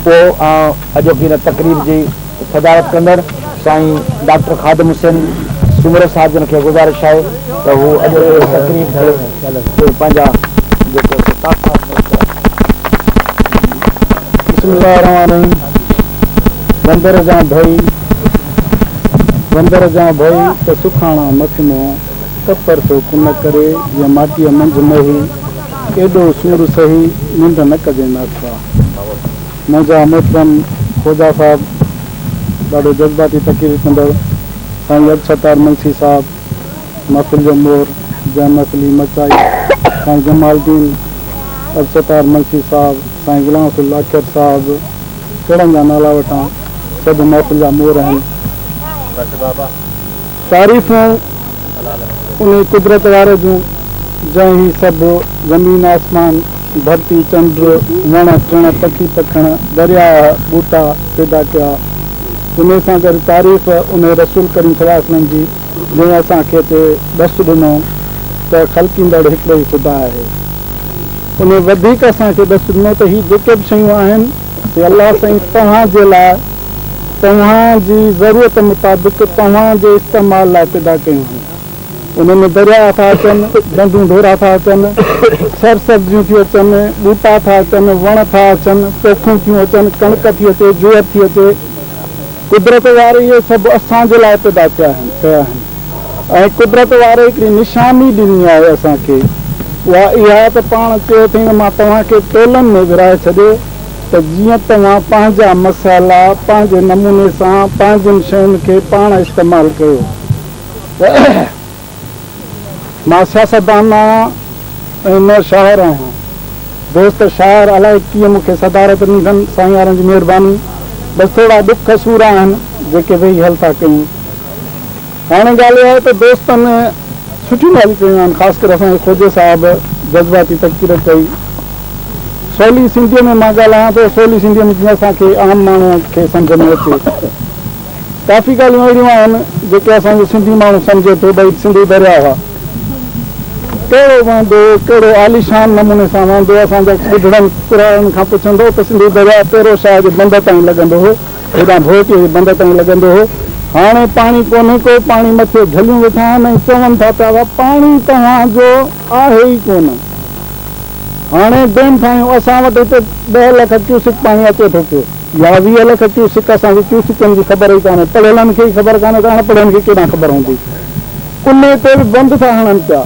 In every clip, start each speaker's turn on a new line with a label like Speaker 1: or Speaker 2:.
Speaker 1: پوء آئون اڄوڪي هن تقريب جي صدارت ڪندڙ سائين ڊاڪٽر خادم حسين سومرو صاحب جن کي گذارش آهي ته هو اڄوڪي هن تقريب کي پنهنجا جيڪو سو تاثرات پيش ڪرائين.
Speaker 2: بسم الله الرحمٰن الرحيم وندر جان ڀئي وندر جان ڀئي ته سکاڻا مکمو ڪپر ٿو ڪن ڪري جيئن ماٽيء منجهه مهي ايڏو سور سهي ننڊ نه ڪجي ناکئا. منهنجا محترم خوجا صاحب ڏاڍو جذباتي تقرير ڪندڙ سائين عبدالستار منگسي صاحب محفل جو مور جنهن محفل هي مچائي سائين جمال الدين عبدالستار منگسي صاحب سائين غلام رسول لاکير صاحب ڪهڙن جا نالا وٺان سڀ محفل جا مور آهن. تعريفون انهي قدرت واري جون جنهن هي سڀ زمين آسمان ڌرتي، چنڊ، وڻ ٽڻ، پکي پکڻ، درياهه، ٻوٽا پيدا ڪيا. انهي سان گڏ تعريف انهي رسول ڪريم صلي الله عليه وسلم جي جنهن اسان کي اچي ڏس ڏنو ته خلقيندڙ هڪڙو ئي خدا آهي. انهي وڌيڪ اسان کي ڏس ڏنو ته هي جيڪي به شيون آهن سي الله سائين توهان جي لاء توهان جي ضرورت مطابق توهان جي استعمال لاء پيدا ڪيون آهن. انهن ۾ درياهه ٿا اچن، ڍنڍون ڍورا ٿا اچن، سرسبزيون ٿيون اچن، ٻوٽا ٿا اچن، وڻ ٿا اچن، پوکون ٿيون اچن، ڪڻڪ ٿي اچي، جوئر ٿي اچي. قدرت واري اهي سڀ اسان جي لاء پيدا ٿيا آهن، ڪيا آهن ۽ قدرت واري هڪڙي نشاني ڏني آهي اسان کي، اها اها ته پاڻ چيو اٿئين ته مان توهان کي ٽولن ۾ ورهائي ڇڏيو ته جيئن توهان پنهنجا مسئلا پنهنجي نموني سان پنهنجين شين کي پاڻ استعمال ڪيو. مان سياستدان نه آهيان ۽ نه شاعر آهيان. دوست شاعر الائي ڪيئن مون کي صدارت ڏني اٿن، سائين وارن جي مهرباني. بس ٿورا ڏک سور آهن، جيڪي ويهي حل ٿا ڪيون. هاڻي ڳالهه اها آهي ته دوستن سٺيون ڳالهيون ڪيون آهن، خاص ڪري اسان جي خوجي صاحب جذباتي تقرير ڪئي. سولي سنڌيء ۾ مان ڳالهايان ٿو، سولي سنڌيء ۾ جيئن اسان کي عام ماڻهوء کي سمجهه ۾ اچي. ڪافي ڳالهيون اهڙيون آهن جيڪي اسان جو سنڌي ماڻهو سمجهي ٿو ڀئي سنڌو درياهه ڪهڙو وهندو ڪهڙو عاليشان نموني سان وهندو اسان جا ٻڍڙن ڪراڙن کان پڇندو ته سنڌو درياهه پيرو شاهه جي بند تائين لڳندو هو هيڏانهن ڀوٽيء جي بند تائين لڳندو هو هاڻي پاڻي ڪونهي ڪو پاڻي مٿي جهليون ويٺا آهن ۽ چون ٿا پيا پاڻي توهان جو آهي ئي ڪونه هاڻي ڊيم ٺاهيون اسان وٽ هتي ڏهه لک ڪيوسڪ پاڻي اچي ٿو پيو. يا 20 لک ڪيوسڪ اسان کي ڪيوسڪن جي خبر ئي ڪانهي، پڙهيلن کي ئي خبر ڪانهي ته اڻ پڙهيلن کي ڪيڏانهن خبر هوندي. انهي تي به بند ٿا هڻن پيا،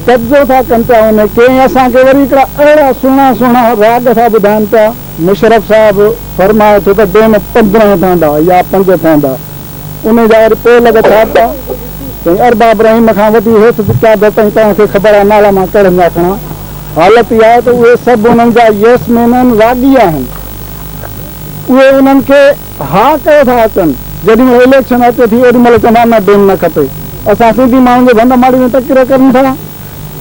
Speaker 2: قبضو ٿا ڪن پيا انهي کي ۽ اسان کي وري هڪڙا اهڙا سهڻا سهڻا راڳ ٿا ٻڌائن پيا. مشرف صاحب فرمائي ٿو ته ڊيم 15 ٺهندا يا پنج ٺهندا، انهي جا وري پوء لڳ ڇا پيا. سائين ارباب رحيم کان وٺي هيٺ قيادت تائين توهان کي خبر آهي نالا مان ڪهڙن جا کڻان. حالت اها آهي ته اهي سڀ انهن جا يس مين آهن، راڳي آهن. اهي انهن کي ها ڪيو ٿا اچن. جيڏي مهل اليڪشن اچي ٿي اوڏي مهل چوندا نه ڊيم نه کپي. اسان سنڌي ماڻهن جي ڀنڊ ماڙي ۾ تقرير ڪرن ٿا،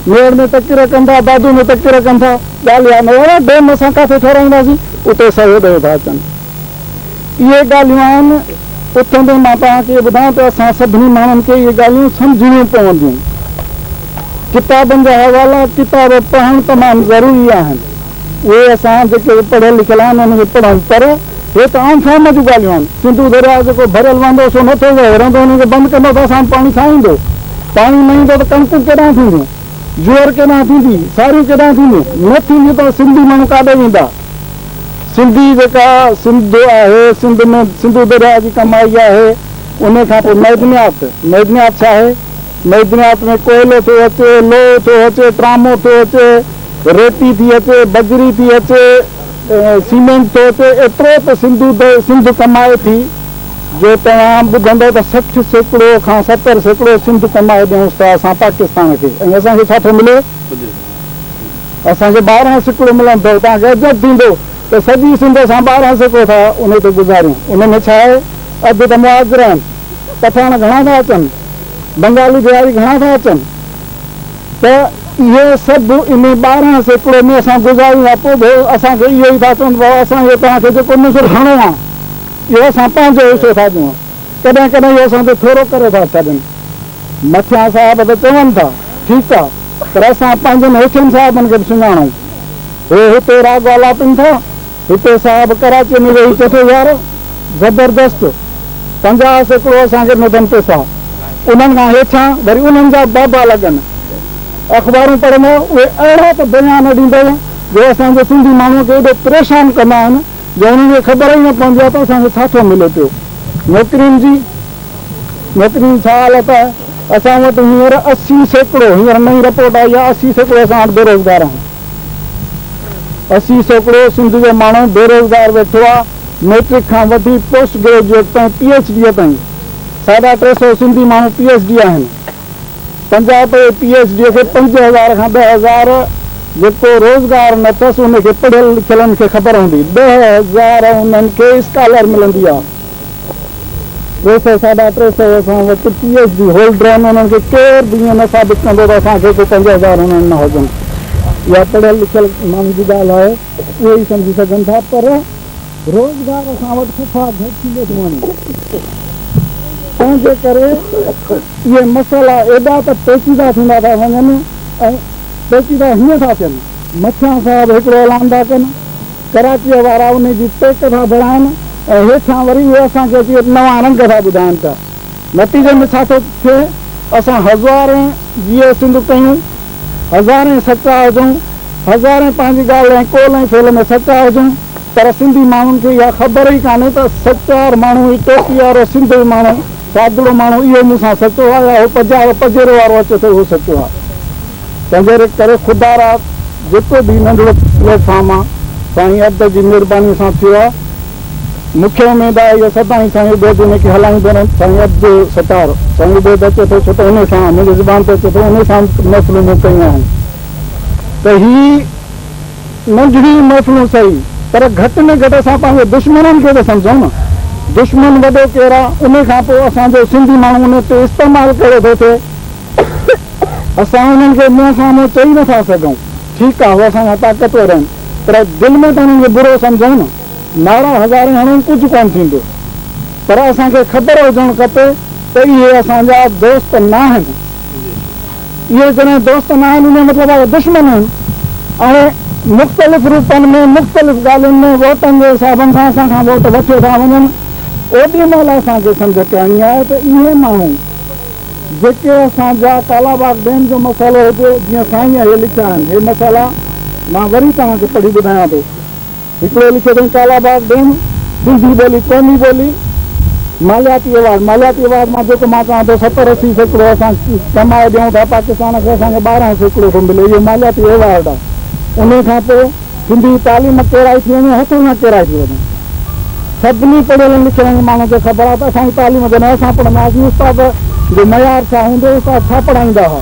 Speaker 2: ميهڙ ۾ تقرير ڪن ٿا، دادو ۾ تقرير ڪن ٿا. ڳالهه اها نه آهي ڊيم اسان ڪاٿي ٺهرائينداسين، اتي سهيو ڏيو ٿا اچن. اهي ڳالهيون آهن. اٿندي مان توهان کي اهو ٻڌايان ته اسان سڀني ماڻهن کي اهي ڳالهيون سمجهڻيون پونديون. ڪتابن جا حوالا، ڪتاب پڙهڻ تمام ضروري آهن. اهي اسان جيڪي به پڙهيل لکيل آهن انهن کي پڙهون پر هي ته عام فهم جون ڳالهيون آهن. سنڌو درياء جيڪو ڀريل وهندو سو نٿو وهي، رهندو انهن کي بند ڪندو ته اسان وٽ پاڻي ڇا ايندو؟ پاڻي نه ايندو ته ڪڻڪون ڪيڏانهن ٿينديون؟ جوئر ڪيڏانهن ٿيندي؟ ساريون ڪيڏانهن ٿينديون؟ نه ٿينديون ته سنڌي ماڻهو ڪاڏي ويندا؟ سنڌي جيڪا سنڌ آهي، سنڌ ۾ سنڌو درياء جي ڪمائي آهي، انهي کان پوء معدنيات، معدنيات ڇا آهي؟ معدنيات ۾ ڪوئلو ٿو اچي، لوهه ٿو اچي، ٽرامو ٿو اچي، ريتي ٿي اچي، بجري ٿي اچي، سيمينٽ ٿو اچي، ايترو ته سنڌو سنڌ ڪمائي ٿي جو توهان ٻڌندؤ ته 60% کان 70% سنڌ ڪمائي ڏيونس ٿا اسان پاڪستان کي ۽ اسان کي ڇا ٿو ملي؟ اسان کي 12% ملندو، توهان کي عجب ٿيندو ته سڄي سنڌ اسان 12% ٿا انهي تي گذاريون، ان ۾ ڇا آهي؟ اڌ ته مهاجر آهن، پٺاڻ گهڻا ٿا اچن، بنگالي بهاري گهڻا ٿا اچن ته اهي سڀ انهي 12% ۾ اسان گذاريون ها، پوء به اسان کي اهو ئي ٿا چون ته بابا اسان اهو توهان کي جيڪو ڏنو سو گهڻو آهي، اهو اسان پنهنجو حصو ٿا ڏيون، ڪڏهن ڪڏهن اهو اسان تي ٿورو ڪري ٿا ڇڏين. مٿيان صاحب ته چون ٿا ٺيڪ آ پر اسان پنهنجن هيٺين صاحبن کي به سڃاڻون. هي هتي راڳ آلاپين ٿا، هتي صاحب ڪراچيء ۾ ويهي چئي ٿو يار زبردست 50% اسان کي ڏنو اٿن پئسا انهن کان هيٺان وري انهن جا بابا لڳن اخبارون پڙهندؤ اهي اهڙا ته بيان ڏيندؤ جو اسان جي سنڌي ماڻهوء کي ايڏو پريشان ڪندا آهن جو انهن کي خبر ئي نه پوندي آهي ته اسان کي ڇا ٿو ملي پيو نوڪرين جي نوڪرين جي ڇا حالت آهي اسان وٽ هينئر 80% هينئر نئين رپورٽ آئي آهي 80% اسان وٽ بيروزگار آهن. 80% سنڌ جو ماڻهو بيروزگار ويٺو آ، ميٽرڪ کان وٺي پوسٽ گريجوئيٽ تائين پي ايڇ ڊي تائين 350 سنڌي ماڻهو پي ايڇ ڊي آهن. پنجاب جي پي ايڇ ڊي کي 5000 کان 10,000 جيڪو روزگار نه اٿس ان کي پڙهيل لکيلن کي خبر هوندي 10,000 انهن کي اسڪالر ملندي آ. 300 350 اسان وٽ پي ايڇ ڊي هولڊر آهن انهن کي ڪير به ائين نه ثابت ڪندو ته اسان کي ڪو 5000 انهن نه هجن. اها پڙهيل لکيل ماڻهن جي ڳالهه آهي اهي ئي سمجهي سگهن ٿا پر روزگار اسان وٽ صفا گهٽ ٿيندو ٿو وڃي تنهن جي ڪري اهي مسئلا ايڏا ته پيچيده ٿيندا ٿا وڃن ۽ پيچيده هيئن ٿا ٿين. مٿيان صاحب هڪڙو اعلان ٿا ڪن. ڪراچيء وارا انهي جي ٽيڪ ٿا بڻائن ۽ هيٺان وري اهي اسان کي اچي نوان رنگ ٿا ٻڌائن پيا. نتيجي ۾ ڇا ٿو ٿئي؟ اسان هزارين جيئي سنڌ ڪيون، هزارين سچا هجون، هزارين پنهنجي ڳالهه ۽ قول ۽ فعل ۾ سچا هجون، پر سنڌي ماڻهن کي اها خبر ئي ڪانهي ته سچار ماڻهو هي ٽوپي وارو سنڌ جو ماڻهو، سادڙو ماڻهو اهو مون سان سچو آهي يا هو پجيرو وارو اچي ٿو اهو سچو آهي. تنهنجي ڪري خدارا جيڪو به ننڍڙو پليٽ فارم آ سائين عبد جي مھرباني سان ٿيو آ مونکي اميد آهي اهو سدائين سائين عبيد ان کي هلائيندو رهندو سائين عبد ستار سائين عبيد اچي ٿو ڇو ته انهي سان منهنجي زبان تي اچي ٿو انهي سان محفلون مون ڪيون آهن ته هي ننڍڙي محفلون سهي پر گهٽ ۾ گهٽ اسان پنهنجي دشمنن کي ته سمجهون نه دشمن وڏو ڪير آ انهي کان پوء اسان جو سنڌي ماڻهو انهي تي استعمال ڪهڙو ٿو ٿئي. اسان انهن کي منهن سامهون چئي نه ٿا سگهون، ٺيڪ آ هو اسان کان طاقتور آهن، پر دل ۾ ته انهن کي برو سمجهون نه، نعرا هزارين هڻون ڪجهه ڪونه ٿيندو، پر اسان کي خبر هجڻ کپي ته اهي اسان جا دوست ناهن، اهي جڏهن دوست ناهن ان جو مطلب آهي دشمن آهن ۽ مختلف روپن ۾ مختلف ڳالهين ۾ ووٽن جي حسابن سان اسان کان ووٽ وٺيو ٿا وڃن، اوڏي مهل اسان کي سمجهه ڪرڻي آهي ته اهي ماڻهو. جيڪي اسان جا ڪالاباغ ڊيم جو مسئلو هجي جيئن سائينء هي لکيا آهن هي مسئلا مان وري توهان کي پڙهي ٻڌايان ٿو هڪڙو لکيو اٿئين ڪالاباغ ڊيم سنڌي ٻولي قومي ٻولي مالياتي ايوارڊ مالياتي ايوارڊ مان جيڪو مان چوان ٿو 70 80% اسان ڪمائي ڏيون ٿا پاڪستان کي اسان کي 12% ٿو ملي اهو مالياتي ايوارڊ آهي انهي کان پوء سنڌي تعليم ڪيرائي ٿي وڃي هٿ سان ڪيرائي ٿي وڃي. سڀني پڙهيلن لکيلن ماڻهن کي خبر آهي ته اسان جي تعليم جڏهن اسان پڙهندا هئاسين استاد جو معيار ڇا هوندو هو استاد ڇا پڙهائيندا هئا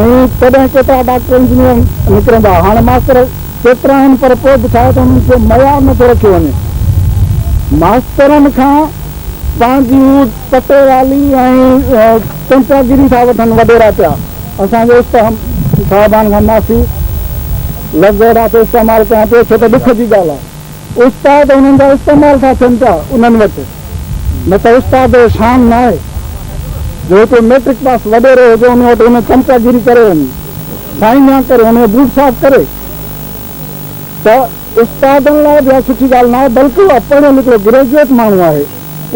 Speaker 2: ۽ تڏهن ڪيترا ڊاڪٽر انجنيئر نڪرندا هئا هاڻي ماستر ڪيترا آهن پر پوء به ڇا آهي ته انهن کي معيار نٿو رکيو وڃي ماسترن کان پنهنجي هو پٽيوالي ۽ چمچاگيري ٿا وٺن وڏيرا پيا اسان جي استاد صاحبان کان معافي لفظ اهڙا ٿو استعمال ڪيان پيو ڇو ته ڏک جي ڳالهه آهي. استاد انهن جا استعمال ٿا ٿين پيا انهن وٽ نه ته استاد جو شان ناهي جو هڪڙو ميٽرڪ پاس وڏيرو هجي ان وٽ ان چمچاگيري ڪري وڃي سائين ميان ڪري ان جو بوٽ صاف ڪري ته استادن لاء به اها سٺي ڳالهه ناهي بلڪه اها پڙهيل هڪڙو گريجوئيٽ ماڻهو آهي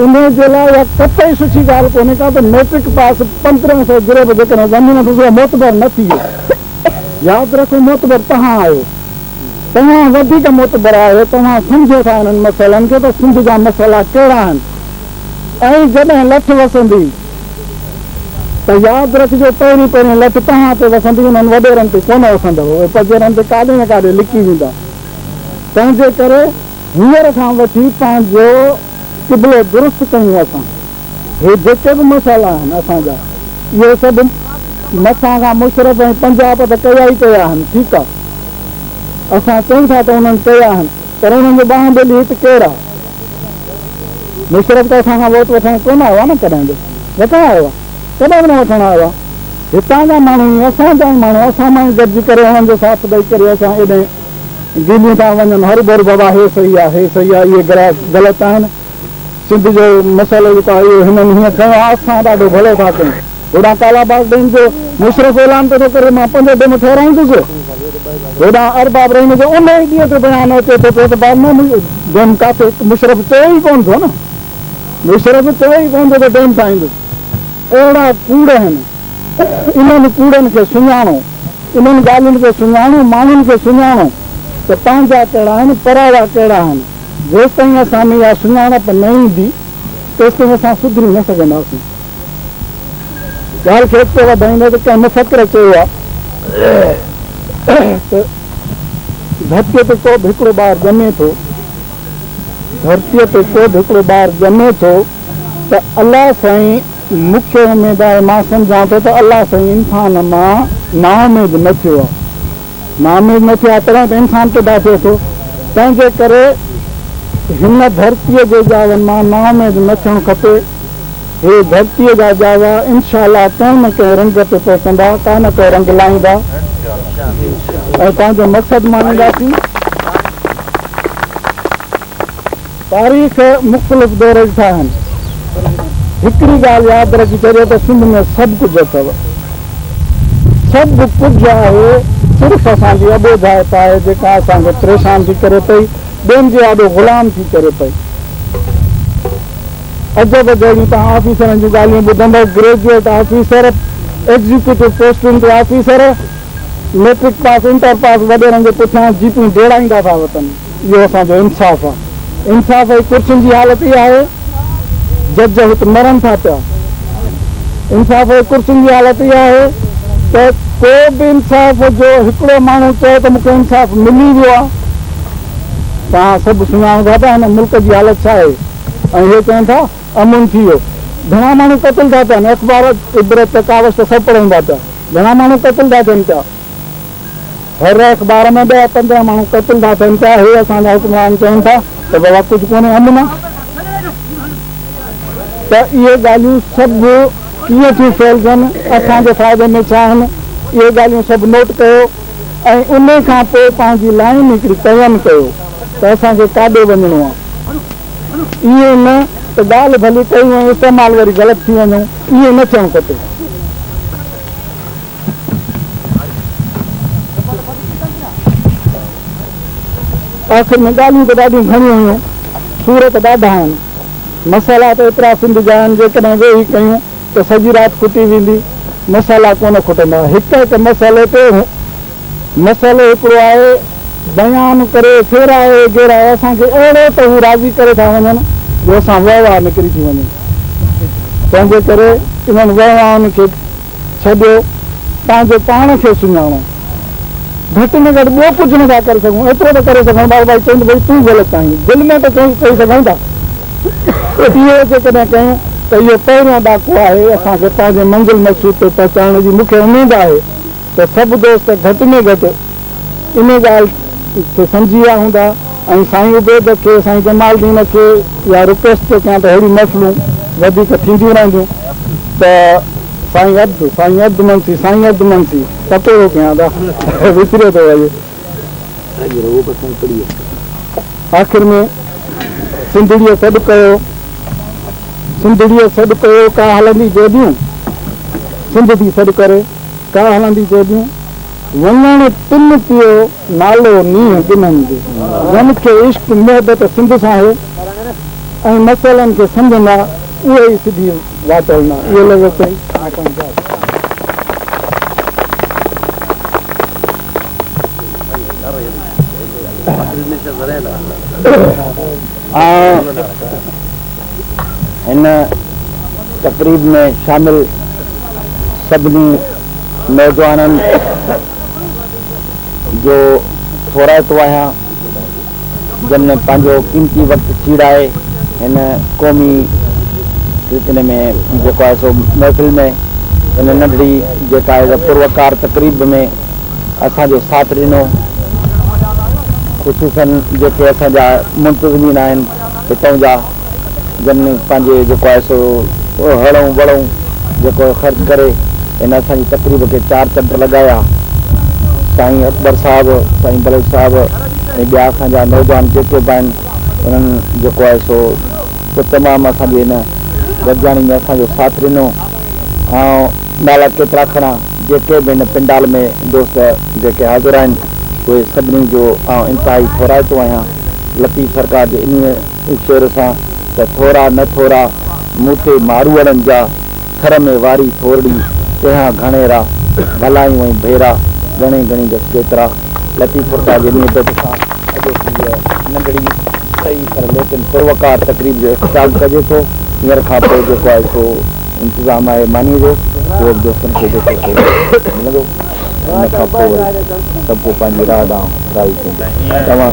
Speaker 2: انهي جي لاء اها قطعي سٺي ڳالهه ڪونهي ڪا ته ميٽرڪ پاس 1500 جريب جيڪڏهن زمين اٿس اها معتبر نه ٿئي ياد رکو معتبر توهان آهيو. توهان وڌيڪ معتبر آهيو، توهان سمجهو ٿا انهن مسئلن کي ته سنڌ جا مسئلا ڪهڙا آهن ۽ جڏهن لٺ وسندي ته ياد رکجو پهرين پهرين لٺ توهان تي وسندي انهن وڏيرن تي ڪونه وسندو، اهي پجيرن تي ڪاڏي نه ڪاڏي لڪي ويندا، تنهنجي ڪري هينئر کان وٺي پنهنجو قبلو درست ڪيون اسان هي جيڪي به مسئلا آهن اسان جا اهي سڀ مٿان کان مشرف ۽ پنجاب ته ڪيا ئي ڪيا آهن ٺيڪ آ اسان چئون ٿا ته انهن ڪيا آهن پر انهن جو ٻانهن ٻيلي هت ڪير آ مشرف ته اسان کان ووٽ وٺڻ ڪونه آيو آ نه ڪڏهن به وٺڻ آيو آ ڪڏهن به نه وٺڻ آيو آ هتان جا ماڻهو ئي اسان جا ئي ماڻهو اسان مان ئي گڏجي ڪري انهن جو ساٿ ڏئي ڪري اسان ايڏي گيليون ٿا وڃن هروڀرو بابا هي صحيح آ هي صحيح آ اهي غلط آهن سنڌ جو مسئلو جيڪو آهي اهو هنن هيئن کنيو آهي اسان ڏاڍو ڀلو ٿا ڪيون. هوڏانهن ڪالا باغ ڊيم جو مشرف اعلان پيو ٿو ڪري مان پنج ڊيم ٺهرائيندس. هوڏانهن ارباب رحيم جو ان ئي ڏينهن تي بيان اچي ٿو پيو ته بابا ڊيم ڪاٿي مشرف چيو ئي ڪونه ٿو نه. مشرف چيو ئي ڪونه ٿو ته ڊيم ٺاهيندس. اهڙا ڪوڙ آهن. انهن ڪوڙن کي سڃاڻو. انهن ڳالهين کي سڃاڻو، ماڻهن کي سڃاڻو ته پنهنجا ڪهڙا آهن، پراوا ڪهڙا آهن. جيستائين اسان ۾ اها سڃاڻپ نه ايندي، تيستائين اسان سڌري نه سگهنداسين. ڳالهه کي اڳتي وڌائيندي ته ڪنهن مفڪر چيو آهي ته ڌرتيء تي ڪو به هڪڙو ٻار ڄمي ٿو، ڌرتيء تي ڪو به هڪڙو ٻار ڄمي ٿو ته الله سائين مون کي اميد آهي، مان سمجهان ٿو ته الله سائين انسان مان نااميد نه ٿيو آهي. نااميد نه ٿيو آهي تڏهن ته انسان پيدا ٿئي ٿو. تنهن جي ڪري هن ڌرتيء جي ڄاون مان نااميد نه ٿيڻ کپي. هي ڌرتيء جا ڄاوا انشاء الله ڪنهن نه ڪنهن رنگ تي پهچندا، ڪا نه ڪو رنگ لائيندا ۽ پنهنجو مقصد ماڻينداسين. تاريخ مختلف دور ڏٺا آهن. هڪڙي ڳالهه ياد رکي ڇڏيو ته سنڌ ۾ سڀ ڪجهه اٿو. سڀ ڪجهه آهي، صرف اسان جي اٻوجهائپ آهي جيڪا اسان کي پريشان ٿي ڪري پئي، ٻين جي آڏو غلام ٿي ڪري پئي. عجب جهڙيون توهان آفيسرن جون ڳالهيون ٻڌندؤ، گريجوئيٽ آفيسر، ايگزيڪيوٽو پوسٽن تي officer, matric pass, inter pass وڏيرن جي پٺيان جيپون ڊيڙائيندا ٿا وتن. اهو اسان جو انصاف آ. انصاف جي ڪرسين جي حالت اها آهي جج هت مرن ٿا پيا. انصاف جي ڪرسين جي حالت اها آهي ته ڪو به انصاف جو هڪڙو ماڻهو چئي ته مون کي انصاف ملي ويو آ. توهان سڀ سڃاڻو ٿا ته هن ملڪ جي حالت ڇا آهي ۽ هي چون ٿا امن ٿي ويو. گهڻا ماڻهو قتل ٿا ٿين، اخبار عبرت ڪاوش ته سڀ پڙهون ٿا پيا. گهڻا ماڻهو قتل ٿا ٿين پيا. هر اخبار ۾ ڏهه پندرهن ماڻهو قتل ٿا ٿين پيا، هي اسان جا حڪمران چون ٿا ته بابا ڪجهه ڪونهي امن آ. ته اهي ڳالهيون سڀ ڪيئن ٿيون ڦهلجن، اسان جي فائدي ۾ ڇا آهن، اهي ڳالهيون سڀ نوٽ ڪيو ۽ انهي کان پوء پنهنجي لائين هڪڙي تعين ڪيو ته اسان کي ڪاڏي وڃڻو آ. ائين نه ته ڳالهه ڀلي ڪيون ۽ استعمال وري غلط ٿي وڃون، ائين نه ٿيڻ کپي. آخر ۾ ڳالهيون ته ڏاڍيون گهڻيون هيون، سور ته ڏاڍا آهن، مسئلا ته ايترا سنڌ جا آهن، جيڪڏهن ويهي ڪيون ته سڄي رات کٽي ويندي، مسئلا ڪونه کٽندا، هڪ هڪ مسئلي تي مسئلو هڪڙو آهي، بيان ڪري ڦيرائي گيرائي اسان کي اهڙو ته هو راضي ڪري ٿا وڃن جو اسان وهه واهه نڪري ٿي وڃون، تنهنجي ڪري انهن وهه واهن کي ڇڏيو، پنهنجو پاڻ کي سڃاڻو. گهٽ ۾ گهٽ ٻيو ڪجهه نه ٿا ڪري سگهون، ايترو ته ڪري سگهون ٿا ته ڀائي چئون ته ڀئي تون غلط آهين، دل ۾ ته چئي سگهون ٿا. اهو جيڪڏهن ڪيون ته اهو پهريون ڏاڪو آهي اسان کي پنهنجي منزل مقصود تي پهچائڻ جي. مون کي اميد آهي ته سڀ دوست گهٽ ۾ گهٽ ان ڳالهه کي سمجهي ويا هوندا ۽ سائين عبيد کي، سائين جمال الدين کي اها رڪويسٽ ٿو ڪيان ته اهڙيون محفلون وڌيڪ ٿينديون رهنديون ته سائين عبد، سائين عبد منسي، سائين عبد منسي پڪو ٿو ڪيان ته وسريو ٿو وڃي. آخر ۾ سنڌڙيء سڏ ڪيو، سنڌڙيء سڏ ڪيو ڪا هلندي جيڏيون، سنڌ ٿي سڏ ڪري ڪا هلندي جيڏيون. وڃڻ تن پيو نالو نينهن ٻنهن جو. جن کي عشق محبت سنڌ سان آهي ۽ مسئلن کي سمجهندا اهي ئي سڌي واٽ هلندا. اهي لفظ چئي مان پنهنجي
Speaker 1: آئون هن تقريب ۾ شامل سڀني نوجوانن جو ٿورائتو آهيان جن پنهنجو قيمتي وقت سيڙائي هن قومي ان ۾ جيڪو آهي سو محفل ۾ هن ننڍڙي جيڪا آهي پروقار تقريب ۾ اسان جو ساٿ ڏنو خصوصا جيڪي اسان جا منتظمين آهن هتئون جا جن پنهنجي جيڪو آهي سو هڙئون وڙئون جيڪو خرچ ڪري هن اسان جي تقريب کي چار چنڊ لڳايا. سائين اڪبر صاحب، سائين بلوچ صاحب ۽ ٻيا اسان جا نوجوان جيڪي به آهن انهن جيڪو آهي سو تمام اسان جي هن گڏجاڻي ۾ اسان جو ساٿ ڏنو. آئون نالا ڪيترا کڻان، جيڪي به هن پنڊال ۾ دوست جيڪي حاضر آهن، اهي سڀني جو آئون انتهائي ٿورائتو آهيان. لطيف سرڪار جي انهيء شعر سان ته ٿورا نه ٿورا، مون تي ماروئڙن جا، ٿر ۾ واري ٿورڙي، تنهان گهڻيرا، ڀلايون ۽ ڀيرا، ڳڻي ڳڻيندس ڪيترا. لطيف سرڪار جي انهيء بيت سان اڄوڪي هيء ننڍڙي سهي پر ليڪن پروقار تقريب جو اختتام ڪجي ٿو. هينئر کان پوء جيڪو آهي سو انتظام آهي مانيء جو، اهو به دوستن کي جيڪو سو ملندو. ان کان پوء وري سڀ ڪو پنهنجي راهه ڏانهن راهي ٿيندو. توهان.